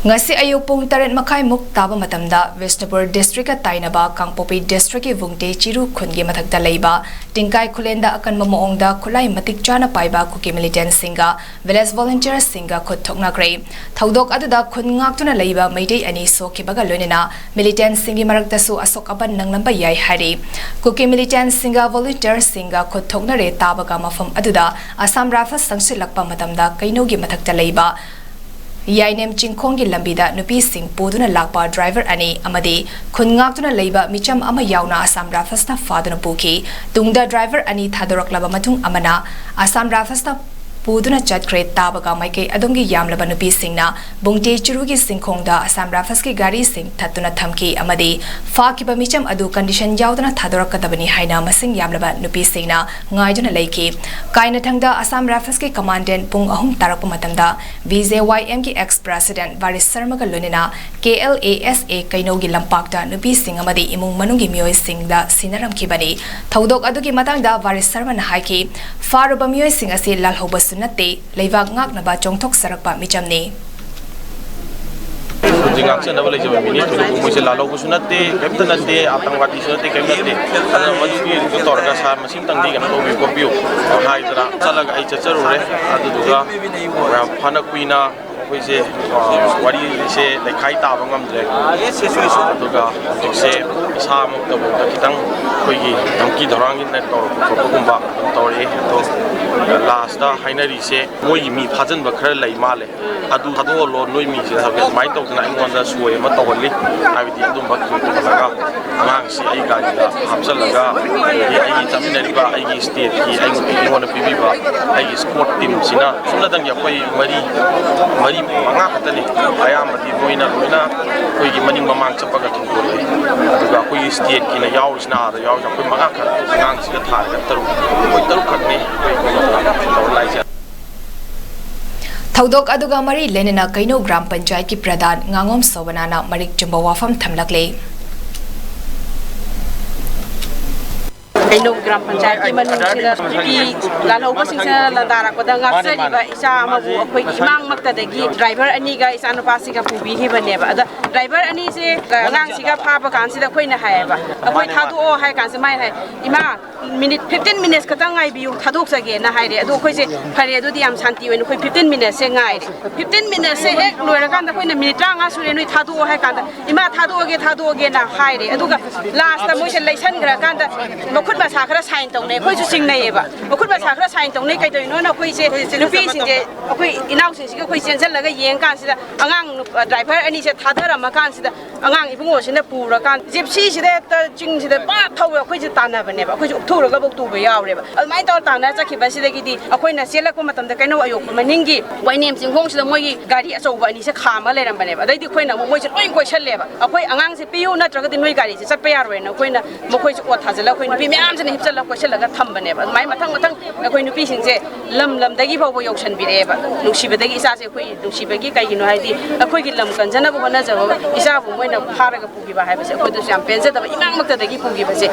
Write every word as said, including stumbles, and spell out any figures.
ꯉꯁꯤ ꯑꯌꯨꯛ ꯄꯨꯡ ꯇꯔꯦꯠ ꯃꯈꯥꯏꯃꯨꯛ ꯇꯥꯕ ꯃꯇꯝꯗ ꯕꯤꯁꯅꯨꯄꯨꯔ district ꯀ ꯇꯥꯏꯅꯕ ꯀꯥꯡꯄꯣꯛꯄꯤ district ꯀꯤ ꯋꯨꯡꯇꯦ ꯆꯤꯔꯨ ꯈꯨꯟꯒꯤ ꯃꯊꯛꯇ ꯂꯩꯕ ꯇꯤꯡꯀꯥꯏ ꯈꯨꯂꯦꯟꯗ ꯑꯀꯟꯕ ꯃꯑꯣꯡꯗ ꯈꯨꯠꯂꯥꯏ ꯃꯇꯤꯛ ꯆꯥꯅ ꯄꯥꯏꯕ ꯀꯨꯀꯤ militant ꯁꯤꯡꯒ village volunteer ꯁꯤꯡꯒ ꯈꯨꯠ ꯊꯣꯛꯅꯈ꯭ꯔꯦ꯫ ꯊꯧꯗꯣꯛ ꯑꯗꯨꯗ ꯈꯨꯟ ꯉꯥꯛꯇꯨꯅ ꯂꯩꯕ ꯃꯩꯇꯩ ꯑꯅꯤ ꯁꯣꯛꯈꯤꯕꯒ ꯂꯣꯏꯅꯅ militant ꯁꯤꯡꯒꯤ ꯃꯔꯛꯇꯁꯨ ꯑꯁꯣꯛ ꯑꯄꯟ ꯅꯪꯂꯝꯕ ꯌꯥꯏ ꯍꯥꯏꯔꯤ꯫ ꯀꯨꯀꯤ militant ꯁꯤꯡꯒ volunteer ꯁꯤꯡꯒ ꯈꯨꯠ ꯊꯣꯛꯅꯔꯦ ꯇꯥꯕꯒ ꯃꯐꯝ ꯑꯗꯨꯗ Assam Rifles ꯆꯪꯁꯤꯜꯂꯛꯄ ꯃꯇꯝꯗ ꯀꯩꯅꯧꯒꯤ ꯃꯊꯛꯇ ꯂꯩꯕ ꯌꯥꯏꯅꯦꯝ ꯆꯤꯡꯈꯣꯡꯒꯤ ꯂꯝꯕꯤꯗ ꯅꯨꯄꯤꯁꯤꯡ ꯄꯨꯗꯨꯅ ꯂꯥꯛꯄ driver ꯑꯅꯤ ꯑꯃꯗꯤ ꯈꯨꯟ ꯉꯥꯛꯇꯨꯅ ꯂꯩꯕ ꯃꯤꯆꯝ ꯑꯃ ꯌꯥꯎꯅ Assam Rifles ꯅ ꯐꯥꯗꯨꯅ ꯄꯨꯈꯤ꯫ ꯇꯨꯡꯗ driver ꯑꯅꯤ ꯊꯥꯗꯣꯔꯛꯂꯕ ꯃꯇꯨꯡ ꯑꯃꯅ Assam Rifles ꯅ ꯄꯨꯗꯨꯅ ꯆꯠꯈ꯭ꯔꯦ ꯇꯥꯕꯒ ꯃꯥꯏꯀꯩ ꯑꯗꯣꯝꯒꯤ ꯌꯥꯝꯂꯕ ꯅꯨꯄꯤꯁꯤꯡꯅ ꯕꯨꯡꯇꯦ ꯆꯤꯔꯨꯒꯤ ꯆꯤꯡꯈꯣꯡꯗ Assam Rifles ꯀꯤ ꯒꯥꯔꯤꯁꯤꯡ ꯊꯠꯇꯨꯅ ꯊꯝꯈꯤ ꯑꯃꯗꯤ ꯐꯥꯈꯤꯕ ꯃꯤꯆꯝ ꯑꯗꯨ condition ꯌꯥꯎꯗꯅ ꯊꯥꯗꯣꯔꯛꯀꯗꯕꯅꯤ ꯍꯥꯏꯅ ꯃꯁꯤꯡ ꯌꯥꯝꯂꯕ ꯅꯨꯄꯤꯁꯤꯡꯅ ꯉꯥꯏꯗꯨꯅ ꯂꯩꯈꯤ꯫ ꯀꯥꯏꯅꯊꯪꯗ Assam Rifles ꯀꯤ commandant ꯄꯨꯡ ꯑꯍꯨꯝ ꯇꯥꯔꯛꯄ ꯃꯇꯝꯗ B J Y M ꯒꯤ ex president ꯋꯥꯔꯤꯁ ꯁꯔꯃꯒ ꯂꯣꯏꯅꯅ K L A S A ꯀꯩꯅꯧꯒꯤ ꯂꯝꯄꯥꯛꯇ ꯅꯨꯄꯤꯁꯤꯡ ꯑꯃꯗꯤ ꯏꯃꯨꯡ ꯃꯅꯨꯡꯒꯤ ꯃꯤꯑꯣꯏꯁꯤꯡꯗ ꯁꯤꯟꯅꯔꯝꯈꯤꯕꯅꯤ꯫ ꯊꯧꯗꯣꯛ ꯑꯗꯨꯒꯤ ꯃꯇꯥꯡꯗ ꯋꯥꯔꯤꯁ ꯁꯔꯃꯅ ꯍꯥꯏꯈꯤ, ꯐꯥꯔꯨꯕ ꯃꯤꯑꯣꯏꯁꯤꯡ ꯑꯁꯤ ꯂꯥꯜꯍꯧꯕꯁꯨ ꯅꯠꯇꯦ, ꯂꯩꯕꯥꯛ ꯉꯥꯛꯅꯕ ꯆꯣꯡꯊꯣꯛꯆꯔꯛꯄ ꯃꯤꯆꯝꯅꯤ꯫ ꯍꯧꯖꯤꯛ ꯉꯥꯛꯆꯅꯕ ꯂꯩꯖꯕ ꯃꯤꯅꯤ꯫ ꯊꯣꯏꯗꯣꯛꯄ ꯃꯣꯏꯁꯦ ꯂꯥꯜꯍꯧꯕꯁꯨ ꯅꯠꯇꯦ, ꯀꯔꯤꯝꯇ ꯅꯠꯇꯦ, ꯑꯇꯪꯋꯥꯗꯤꯁꯨ ꯅꯠꯇꯦ, ꯀꯔꯤꯝ ꯅꯠꯇꯦ꯫ ꯑꯗꯨꯅ ꯃꯗꯨꯒꯤ ꯇꯧꯔꯒ ꯁꯥꯔ ꯃꯁꯤꯝꯇꯪꯗꯤ ꯀꯩꯅꯣ ꯇꯧꯕꯤꯌꯨ ꯈꯣꯠꯄꯤꯌꯨ ꯍꯥꯏꯗꯅ ꯆꯠꯂꯒ ꯑꯩ ꯆꯠꯆꯔꯨꯔꯦ꯫ ꯑꯗꯨꯗꯨꯒ ꯌꯥꯝ ꯐꯅ ꯀꯨꯏꯅ ꯑꯩꯈꯣꯏꯁꯦ, ꯑ, ꯋꯥꯔꯤꯁꯦ ꯂꯩꯈꯥꯏ ꯇꯥꯕ ꯉꯝꯗ꯭ꯔꯦ꯫ ꯑꯗꯨꯒ ꯍꯧꯖꯤꯛꯁꯦ ꯏꯁꯥꯃꯛꯇꯐꯥꯎꯗ ꯈꯤꯇꯪ ꯑꯩꯈꯣꯏꯒꯤ ꯙꯝꯀꯤ ꯙꯧꯔꯥꯡꯒꯤ ꯇꯧꯔꯛꯄ ꯈꯣꯠꯄꯒꯨꯝꯕ ꯑꯗꯨꯝ ꯇꯧꯔꯛꯑꯦ꯫ ꯑꯗꯣ last ꯍꯥꯏꯅꯔꯤꯁꯦ ꯃꯣꯏꯒꯤ ꯃꯤ ꯐꯥꯖꯤꯟꯕ ꯈꯔ ꯂꯩ ꯃꯥꯜꯂꯦ꯫ ꯑꯗꯨ ꯊꯥꯗꯣꯛꯍꯜꯂꯣ, ꯅꯣꯏ ꯃꯤꯁꯦ ꯑꯗꯨꯃꯥꯏꯅ ꯇꯧꯗꯅ ꯑꯩꯉꯣꯟꯗ ꯁꯣꯏ ꯑꯃ ꯇꯧꯍꯜꯂꯤ ꯍꯥꯏꯕꯗꯤ ꯑꯗꯨꯝꯕ ꯇꯧꯍꯜꯂꯒ ꯑꯉꯥꯡꯁꯤ ꯑꯩ ꯒꯥꯔꯤꯗ ꯍꯥꯞꯆꯤꯜꯂꯒ ꯑꯩꯒꯤ ꯆꯠꯃꯤꯟꯅꯔꯤꯕ ꯑꯩꯒꯤ stateꯀꯤ ꯑꯩꯉꯣꯟꯗ ꯄꯤꯕꯤꯕ ꯑꯩꯒꯤ escort teamꯁꯤꯅ ꯁꯨꯞꯅꯇꯪꯒꯤ ꯑꯩꯈꯣꯏ ꯃꯔꯤ, ꯃꯔꯤ ꯃꯉꯥ ꯈꯛꯇꯅꯤ, ꯑꯌꯥꯝꯕꯗꯤ ꯃꯣꯏꯅ ꯂꯣꯏꯅ ꯑꯩꯈꯣꯏꯒꯤ ꯃꯅꯤꯡ ꯃꯃꯥꯡ ꯆꯠꯄꯒ ꯊꯤꯡꯗꯣꯛꯂꯛꯏ꯫ ꯑꯗꯨꯒ ꯑꯩꯈꯣꯏꯒꯤ stateꯀꯤꯅ ꯌꯥꯎꯔꯤꯁꯤꯅ ꯑꯥꯗ ꯌꯥꯎꯔꯤꯁꯦ ꯑꯩꯈꯣꯏ ꯃꯉꯥ ꯈꯛ, ꯑꯉꯥꯡꯁꯤꯒ ꯊꯥꯔꯒ ꯇꯔꯨꯛ, ꯑꯩꯈꯣꯏ ꯇꯔꯨꯛ ꯈꯛꯅꯤ ꯑꯩꯈꯣꯏ ꯀꯩꯅꯣ ꯇꯧꯔ ꯂꯥꯛꯏꯁꯦ꯫ ꯊꯧꯗꯣꯛ ꯑꯗꯨꯒ ꯃꯔꯤ ꯂꯩꯅꯅ ꯀꯩꯅꯧ ꯒ꯭ꯔꯥꯝ ꯄꯟꯆꯥꯌꯠꯀꯤ ꯄ꯭ꯔꯙꯥꯟ ꯉꯥꯉꯣꯝ ꯁꯣꯕꯅꯥꯅ ꯃꯔꯤꯛ ꯆꯨꯝꯕ ꯋꯥꯐꯝ ꯊꯝꯂꯛꯂꯤ꯫ ꯂꯩꯅꯧ ꯒ꯭ꯔꯥꯝ ꯄꯟꯆꯥꯌꯠꯀꯤ ꯃꯅꯨꯡꯁꯤꯗ ꯅꯨꯄꯤ ꯂꯥꯜꯍꯧꯕꯁꯤꯡꯁꯤꯅ ꯂꯥꯟꯗꯥꯔꯛꯄꯗ ꯉꯥꯛꯆꯔꯤꯕ ꯏꯆꯥ ꯑꯃꯕꯨ ꯑꯩꯈꯣꯏꯒꯤ ꯏꯃꯥꯡꯃꯛꯇꯗꯒꯤ ꯗ꯭ꯔꯥꯏꯚꯔ ꯑꯅꯤꯒ ꯏꯆꯥꯅꯨꯄꯥꯁꯤꯒ ꯄꯨꯕꯤꯈꯤꯕꯅꯦꯕ꯫ ꯑꯗ ꯗ꯭ꯔꯥꯏꯚꯔ ꯑꯅꯤꯁꯦ ꯑꯉꯥꯡꯁꯤꯒ ꯐꯥꯕ ꯀꯥꯟꯁꯤꯗ ꯑꯩꯈꯣꯏꯅ ꯍꯥꯏꯌꯦꯕ, ꯑꯩꯈꯣꯏ ꯊꯥꯗꯣꯛꯑꯣ ꯍꯥꯏ ꯀꯥꯟꯁꯤꯗ ꯃꯥꯅ ꯍꯥꯏ, "ꯏꯃꯥ, ꯃꯤꯅꯤꯠ ꯐꯤꯐꯇꯤꯟ ꯃꯤꯅꯤꯠꯁ ꯈꯛꯇꯪ ꯉꯥꯏꯕꯤꯌꯨ, ꯊꯥꯗꯣꯛꯆꯒꯦꯅ" ꯍꯥꯏꯔꯦ꯫ ꯑꯗꯣ ꯑꯩꯈꯣꯏꯁꯦ, "ꯐꯔꯦ, ꯑꯗꯨꯗꯤ ꯌꯥꯝ ꯁꯥꯟꯇꯤ ꯑꯣꯏꯅ ꯑꯩꯈꯣꯏ ꯐꯤꯐꯇꯤꯟ ꯃꯤꯅꯤꯠꯁꯦ ꯉꯥꯏꯔꯦ"꯫ ꯐꯤꯐꯇꯤꯟ ꯃꯤꯅꯤꯠꯁꯦ ꯍꯦꯛ ꯂꯣꯏꯔꯀꯥꯟꯗ ꯑꯩꯈꯣꯏꯅ, "ꯃꯤꯅꯤꯠ ꯇꯔꯥꯃꯉꯥ ꯁꯨꯔꯦ, ꯅꯣꯏ ꯊꯥꯗꯣꯛꯑꯣ" ꯍꯥꯏ ꯀꯥꯟꯗ, "ꯏꯃꯥ, ꯊꯥꯗꯣꯛꯑꯒꯦ, ꯊꯥꯗꯣꯛꯑꯒꯦꯅ" ꯍꯥꯏꯔꯦ꯫ ꯑꯗꯨꯒ ꯂꯥꯁꯇ ꯃꯣꯏꯁꯦ ꯂꯩꯁꯟꯈ꯭ꯔꯀꯥꯟꯗ ꯃꯈꯨꯠ ꯃꯁꯥ ꯈꯔ ꯁꯥꯏꯟ ꯇꯧꯅꯩ, ꯑꯩꯈꯣꯏꯁꯨ ꯆꯤꯡꯅꯩꯌꯦꯕ꯫ ꯃꯈꯨꯠ ꯃꯁꯥ ꯈꯔ ꯁꯥꯏꯟ ꯇꯧꯅꯩ ꯀꯩꯗꯧꯔꯤꯅꯣꯅ ꯑꯩꯈꯣꯏꯁꯦ, ꯅꯨꯄꯤꯁꯤꯡꯁꯦ, ꯑꯩꯈꯣꯏ ꯏꯅꯥꯎꯁꯤꯡꯁꯤꯒ ꯑꯩꯈꯣꯏ ꯆꯦꯟꯁꯤꯜꯂꯒ ꯌꯦꯡ ꯀꯥꯟꯁꯤꯗ ꯑꯉꯥꯡ ꯅꯨꯄꯥ ꯗ꯭ꯔꯥꯏꯚꯔ ꯑꯅꯤꯁꯦ ꯊꯥꯗꯔꯝꯃ ꯀꯥꯟꯁꯤꯗ ꯑꯉꯥꯡ ꯏꯕꯨꯡꯉꯣꯁꯤꯅ ꯄꯨꯔꯀꯥꯟ ꯖꯤꯞꯁꯤꯁꯤꯗ ꯍꯦꯛꯇ ꯆꯤꯡꯁꯤꯗ ꯄꯥꯛ ꯊꯧꯕ, ꯑꯩꯈꯣꯏꯁꯦ ꯇꯥꯟꯅꯕꯅꯦꯕ, ꯑꯩꯈꯣꯏꯁꯦ ꯎꯞꯊꯨꯔꯒꯐꯧ ꯇꯨꯕ ꯌꯥꯎꯔꯦꯕ꯫ ꯑꯗꯨꯃꯥꯏꯅ ꯇꯧꯔ ꯇꯥꯟꯅꯔ ꯆꯠꯈꯤꯕꯁꯤꯗꯒꯤꯗꯤ ꯑꯩꯈꯣꯏꯅ ꯆꯦꯜꯂꯛꯄ ꯃꯇꯝꯗ ꯀꯩꯅꯧ ꯑꯌꯣꯛꯄ ꯃꯅꯤꯡꯒꯤ ꯋꯥꯏꯅꯦꯝ ꯆꯤꯡꯈꯣꯡꯁꯤꯗ ꯃꯣꯏꯒꯤ ꯒꯥꯔꯤ ꯑꯆꯧꯕ ꯑꯅꯤꯁꯦ ꯈꯥꯝꯃ ꯂꯩꯔꯝꯕꯅꯦꯕ꯫ ꯑꯗꯩꯗꯤ ꯑꯩꯈꯣꯏꯅ ꯑꯃꯨꯛ ꯃꯣꯏꯁꯦ ꯂꯣꯏ ꯀꯣꯏꯁꯜꯂꯦꯕ, "ꯑꯩꯈꯣꯏ ꯑꯉꯥꯡꯁꯦ ꯄꯤꯌꯨ, ꯅꯠꯇ꯭ꯔꯒꯗꯤ ꯅꯣꯏ ꯒꯥꯔꯤꯁꯦ ꯆꯠꯄ ꯌꯥꯔꯣꯏꯅ" ꯑꯩꯈꯣꯏꯅ ꯃꯈꯣꯏꯁꯦ ꯑꯣꯠ ꯊꯥꯖꯤꯜꯂꯒ ꯑꯩꯈꯣꯏ ꯅꯨꯄꯤ ꯃꯌꯥꯝꯁꯤꯅ ꯍꯤꯞꯆꯜꯂꯒ ꯀꯣꯏꯁꯜꯂꯒ ꯊꯝꯕꯅꯦꯕ꯫ ꯑꯗꯨꯃꯥꯏꯅ ꯃꯊꯪ ꯃꯊꯪ ꯑꯩꯈꯣꯏ ꯅꯨꯄꯤꯁꯤꯡꯁꯦ ꯂꯝ ꯂꯝꯗꯒꯤ ꯐꯥꯎꯕ ꯌꯧꯁꯟꯕꯤꯔꯛꯑꯦꯕ꯫ ꯅꯨꯡꯁꯤꯕꯗꯒꯤ ꯏꯆꯥꯁꯦ ꯑꯩꯈꯣꯏ ꯅꯨꯡꯁꯤꯕꯒꯤ, ꯀꯩꯒꯤꯅꯣ ꯍꯥꯏꯗꯤ ꯑꯩꯈꯣꯏꯒꯤ ꯂꯝ ꯀꯟꯖꯅꯕ ꯍꯣꯠꯅꯖꯕ ꯏꯆꯥꯕꯨ ꯃꯣꯏꯅ ꯐꯥꯔꯒ ꯄꯨꯈꯤꯕ ꯍꯥꯏꯕꯁꯦ ꯑꯩꯈꯣꯏꯗꯁꯨ ꯌꯥꯝ ꯄꯦꯟꯖꯗꯕ, ꯏꯃꯥꯡꯃꯛꯇꯗꯒꯤ ꯄꯨꯈꯤꯕꯁꯦ꯫